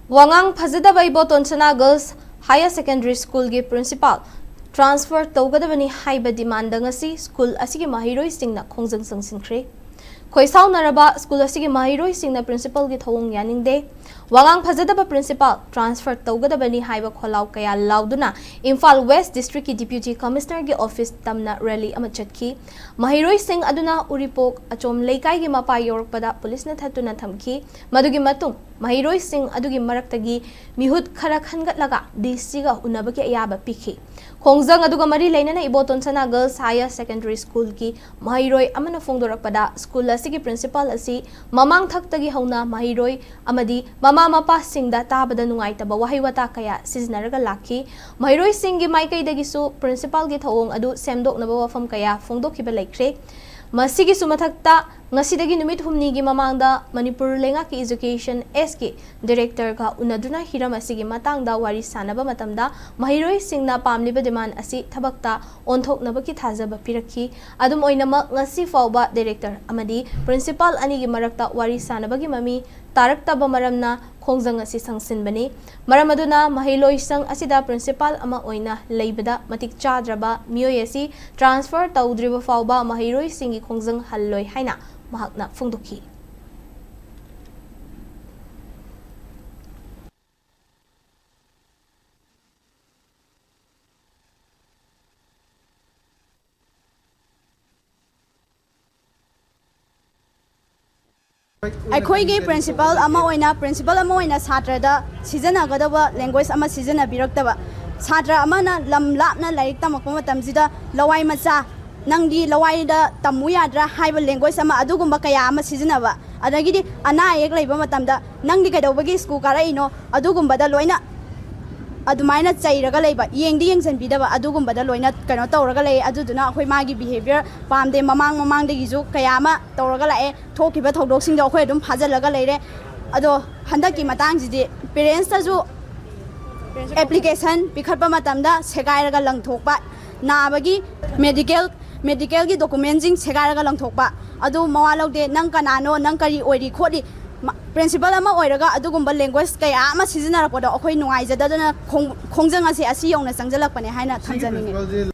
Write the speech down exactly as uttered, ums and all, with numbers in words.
ꯋꯥꯉꯥꯡ ꯐꯖꯗꯕ ꯏꯕꯣꯇꯣꯟ ꯁꯅꯥ ꯒꯔꯜꯁ ꯍꯥꯌꯔ ꯁꯦꯀꯦꯟꯗꯔꯤ ꯁ꯭ꯀꯨꯜꯒꯤ ꯄ꯭ꯔꯤꯟꯁꯤꯄꯥꯜ ꯇ꯭ꯔꯥꯟꯁꯐꯔ ꯇꯧꯒꯗꯕꯅꯤ ꯍꯥꯏꯕ ꯗꯤꯃꯥꯟꯗ ꯉꯁꯤ ꯁ꯭ꯀꯨꯜ ꯑꯁꯤꯒꯤ ꯃꯍꯩꯔꯣꯏꯁꯤꯡꯅ ꯈꯣꯡꯖꯪ ꯆꯪꯁꯤꯟꯈ꯭ꯔꯦ꯫ ꯈꯣꯏꯁꯥꯎꯅꯔꯕ ꯁ꯭ꯀꯨꯜ ꯑꯁꯤꯒꯤ ꯃꯍꯩꯔꯣꯏꯁꯤꯡꯅ ꯄ꯭ꯔꯤꯟꯁꯤꯄꯥꯜꯒꯤ ꯊꯧꯑꯣꯡ ꯌꯥꯅꯤꯡꯗꯦ꯫ ꯋꯥꯉꯥꯡ ꯐꯖꯗꯕ ꯄ꯭ꯔꯤꯟꯁꯤꯄꯥꯜ ꯇ꯭ꯔꯥꯟꯁꯐꯔ ꯇꯧꯒꯗꯕꯅꯤ ꯍꯥꯏꯕ ꯈꯣꯜꯂꯥꯎ ꯀꯌꯥ ꯂꯥꯎꯗꯨꯅ ꯏꯝꯐꯥꯜ ꯋꯦꯁ ꯗꯤꯁꯇ꯭ꯔꯤꯛꯀꯤ ꯗꯤꯄ꯭ꯌꯨꯇꯤ ꯀꯃꯤꯁꯅꯔꯒꯤ ꯑꯣꯐꯤꯁ ꯇꯝꯅ ꯔꯦꯂꯤ ꯑꯃ ꯆꯠꯈꯤ꯫ ꯃꯍꯩꯔꯣꯏꯁꯤꯡ ꯑꯗꯨꯅ ꯎꯔꯤꯄꯣꯛ ꯑꯆꯣꯝ ꯂꯩꯀꯥꯏꯒꯤ ꯃꯄꯥ ꯌꯧꯔꯛꯄꯗ ꯄꯨꯂꯤꯁꯅ ꯊꯠꯇꯨꯅ ꯊꯝꯈꯤ꯫ ꯃꯗꯨꯒꯤ ꯃꯇꯨꯡ ꯃꯍꯩꯔꯣꯏꯁꯤꯡ ꯑꯗꯨꯒꯤ ꯃꯔꯛꯇꯒꯤ ꯃꯤꯍꯨꯠ ꯈꯔ ꯈꯟꯒꯠꯂꯒ ꯗꯤ ꯁꯤꯒ ꯎꯅꯕꯒꯤ ꯑꯌꯥꯕ ꯄꯤꯈꯤ꯫ ꯈꯣꯡꯖꯪ ꯑꯗꯨꯒ ꯃꯔꯤ ꯂꯩꯅꯅ ꯏꯕꯣꯇꯣꯟ ꯁꯅꯥ ꯒꯔꯜꯁ ꯍꯥꯌꯔ ꯁꯦꯀꯦꯟꯗꯔꯤ ꯁ꯭ꯀꯨꯜꯒꯤ ꯃꯍꯩꯔꯣꯏ ꯑꯃꯅ ꯐꯣꯡꯗꯣꯔꯛꯄꯗ, ꯁ꯭ꯀꯨꯜ ꯑꯁꯤꯒꯤ ꯄ꯭ꯔꯤꯟꯁꯤꯄꯥꯜ ꯑꯁꯤ ꯃꯃꯥꯡ ꯊꯛꯇꯒꯤ ꯍꯧꯅ ꯃꯍꯩꯔꯣꯏ ꯑꯃꯗꯤ ꯃꯃꯥ ꯃꯄꯥꯁꯤꯡꯗ ꯇꯥꯕꯗ ꯅꯨꯡꯉꯥꯏꯇꯕ ꯋꯥꯍꯩ ꯋꯥꯇꯥ ꯀꯌꯥ ꯁꯤꯖꯤꯟꯅꯔꯒ ꯂꯥꯛꯈꯤ꯫ ꯃꯍꯩꯔꯣꯏꯁꯤꯡꯒꯤ ꯃꯥꯏꯀꯩꯗꯒꯤꯁꯨ ꯄ꯭ꯔꯤꯟꯁꯤꯄꯥꯜꯒꯤ ꯊꯧꯑꯣꯡ ꯑꯗꯨ ꯁꯦꯝꯗꯣꯛꯅꯕ ꯋꯥꯐꯝ ꯀꯌꯥ ꯐꯣꯡꯗꯣꯛꯈꯤꯕ ꯂꯩꯈ꯭ꯔꯦ꯫ ꯃꯁꯤꯒꯤꯁꯨ ꯃꯊꯛꯇ, ꯉꯁꯤꯗꯒꯤ ꯅꯨꯃꯤꯠ ꯍꯨꯝꯅꯤꯒꯤ ꯃꯃꯥꯡꯗ ꯃꯅꯤꯄꯨꯔ ꯂꯩꯉꯥꯛꯀꯤ ꯏꯖꯨꯀꯦꯁꯟ ꯑꯦꯁꯀꯤ ꯗꯤꯔꯦꯛꯇꯔꯒ ꯎꯅꯗꯨꯅ ꯍꯤꯔꯝ ꯑꯁꯤꯒꯤ ꯃꯇꯥꯡꯗ ꯋꯥꯔꯤ ꯁꯥꯅꯕ ꯃꯇꯝꯗ, ꯃꯍꯩꯔꯣꯏꯁꯤꯡꯅ ꯄꯥꯝꯂꯤꯕ ꯗꯤꯃꯥꯟ ꯑꯁꯤ ꯊꯕꯛꯇ ꯑꯣꯟꯊꯣꯛꯅꯕꯒꯤ ꯊꯥꯖꯕ ꯄꯤꯔꯛꯈꯤ꯫ ꯑꯗꯨꯝ ꯑꯣꯏꯅꯃꯛ, ꯉꯁꯤ ꯐꯥꯎꯕ ꯗꯤꯔꯦꯛꯇꯔ ꯑꯃꯗꯤ ꯄ꯭ꯔꯤꯟꯁꯤꯄꯥꯜ ꯑꯅꯤꯒꯤ ꯃꯔꯛꯇ ꯋꯥꯔꯤ ꯁꯥꯅꯕꯒꯤ ꯃꯃꯤ ꯇꯥꯔꯛꯇꯕ ꯃꯔꯝꯅ ꯈꯣꯡꯖꯪ ꯑꯁꯤ ꯁꯪꯁꯤꯟꯕꯅꯤ꯫ ꯃꯔꯝ ꯑꯗꯨꯅ ꯃꯍꯩꯂꯣꯏꯁꯪ ꯑꯁꯤꯗ ꯄ꯭ꯔꯤꯟꯁꯤꯄꯥꯜ ꯑꯃ ꯑꯣꯏꯅ ꯂꯩꯕꯗ ꯃꯇꯤꯛ ꯆꯥꯗ꯭ꯔꯕ ꯃꯤꯑꯣꯏ ꯑꯁꯤ ꯇ꯭ꯔꯥꯟꯁꯐꯔ ꯇꯧꯗ꯭ꯔꯤꯕ ꯐꯥꯎꯕ ꯃꯍꯩꯔꯣꯏꯁꯤꯡꯒꯤ ꯈꯣꯡꯖꯪ ꯍꯜꯂꯣꯏ ꯍꯥꯏꯅ ꯃꯍꯥꯛꯅ ꯐꯣꯡꯗꯣꯛꯈꯤ꯫ ꯑꯩꯈꯣꯏꯒꯤ ꯄ꯭ꯔꯤꯟꯁꯤꯄꯜ ꯑꯃ ꯑꯣꯏꯅ, ꯄ꯭ꯔꯤꯟꯁꯤꯄꯜ ꯑꯃ ꯑꯣꯏꯅ ꯁꯥꯇ꯭ꯔꯗ ꯁꯤꯖꯤꯟꯅꯒꯗꯕ ꯂꯦꯡꯒ꯭ꯋꯦꯖ ꯑꯃ ꯁꯤꯖꯤꯟꯅꯕꯤꯔꯛꯇꯕ, ꯁꯥꯇ꯭ꯔ ꯑꯃꯅ ꯂꯝ ꯂꯥꯞꯅ ꯂꯥꯏꯔꯤꯛ ꯇꯝꯃꯛꯄ ꯃꯇꯝꯁꯤꯗ, "ꯂꯋꯥꯏ ꯃꯆꯥ, ꯅꯪꯗꯤ ꯂꯋꯥꯏꯗ ꯇꯝꯃꯨ ꯌꯥꯗ꯭ꯔꯥ?" ꯍꯥꯏꯕ ꯂꯦꯡꯒ꯭ꯋꯦꯖ ꯑꯃ, ꯑꯗꯨꯒꯨꯝꯕ ꯀꯌꯥ ꯑꯃ ꯁꯤꯖꯤꯟꯅꯕ, ꯑꯗꯒꯤꯗꯤ ꯑꯅꯥ ꯑꯌꯦꯛ ꯂꯩꯕ ꯃꯇꯝꯗ, "ꯅꯪꯗꯤ ꯀꯩꯗꯧꯕꯒꯤ ꯁ꯭ꯀꯨꯜ ꯀꯥꯔꯛꯏꯅꯣ?" ꯑꯗꯨꯒꯨꯝꯕꯗ ꯂꯣꯏꯅ ꯑꯗꯨꯃꯥꯏꯅ ꯆꯩꯔꯒ ꯂꯩꯕ, ꯌꯦꯡꯗꯤ ꯌꯦꯡꯁꯤꯟꯕꯤꯗꯕ, ꯑꯗꯨꯒꯨꯝꯕꯗ ꯂꯣꯏꯅ ꯀꯩꯅꯣ ꯇꯧꯔꯒ ꯂꯩ꯫ ꯑꯗꯨꯗꯨꯅ ꯑꯩꯈꯣꯏ ꯃꯥꯒꯤ ꯕꯤꯍꯦꯕꯤꯌꯔ ꯄꯥꯝꯗꯦ꯫ ꯃꯃꯥꯡ ꯃꯃꯥꯡꯗꯒꯤꯁꯨ ꯀꯌꯥ ꯑꯃ ꯇꯧꯔꯒ ꯂꯥꯛꯑꯦ꯫ ꯊꯣꯛꯈꯤꯕ ꯊꯧꯗꯣꯛꯁꯤꯡꯗꯣ ꯑꯩꯈꯣꯏ ꯑꯗꯨꯝ ꯐꯥꯖꯤꯜꯂꯒ ꯂꯩꯔꯦ꯫ ꯑꯗꯣ ꯍꯟꯗꯛꯀꯤ ꯃꯇꯥꯡꯁꯤꯗꯤ ꯄꯦꯔꯦꯟꯁꯇꯁꯨ ꯑꯦꯄ꯭ꯂꯤꯀꯦꯁꯟ ꯄꯤꯈꯠꯄ ꯃꯇꯝꯗ ꯁꯦꯒꯥꯏꯔꯒ ꯂꯪꯊꯣꯛꯄ, ꯅꯥꯕꯒꯤ ꯃꯦꯗꯤꯀꯦꯜ, ꯃꯦꯗꯤꯀꯦꯜꯒꯤ ꯗꯣꯀꯨꯃꯦꯟꯁꯤꯡ ꯁꯦꯒꯥꯏꯔꯒ ꯂꯪꯊꯣꯛꯄ, ꯑꯗꯨ ꯃꯋꯥ ꯂꯧꯗꯦ꯫ "ꯅꯪ ꯀꯅꯥꯅꯣ? ꯅꯪ ꯀꯔꯤ ꯑꯣꯏꯔꯤ ꯈꯣꯠꯂꯤ?" ꯄ꯭ꯔꯤꯟꯁꯤꯄꯜ ꯑꯃ ꯑꯣꯏꯔꯒ ꯑꯗꯨꯒꯨꯝꯕ ꯂꯦꯡꯒ꯭ꯋꯦꯖ ꯀꯌꯥ ꯑꯃ ꯁꯤꯖꯤꯟꯅꯔꯛꯄꯗꯣ ꯑꯩꯈꯣꯏ ꯅꯨꯡꯉꯥꯏꯖꯗꯗꯅ ꯈꯣꯡ- ꯈꯣꯡꯖꯪ ꯑꯁꯦ ꯑꯁꯤ ꯌꯧꯅ ꯆꯪꯁꯤꯜꯂꯛꯄꯅꯦ ꯍꯥꯏꯅ ꯊꯝꯖꯅꯤꯡꯉꯤ꯫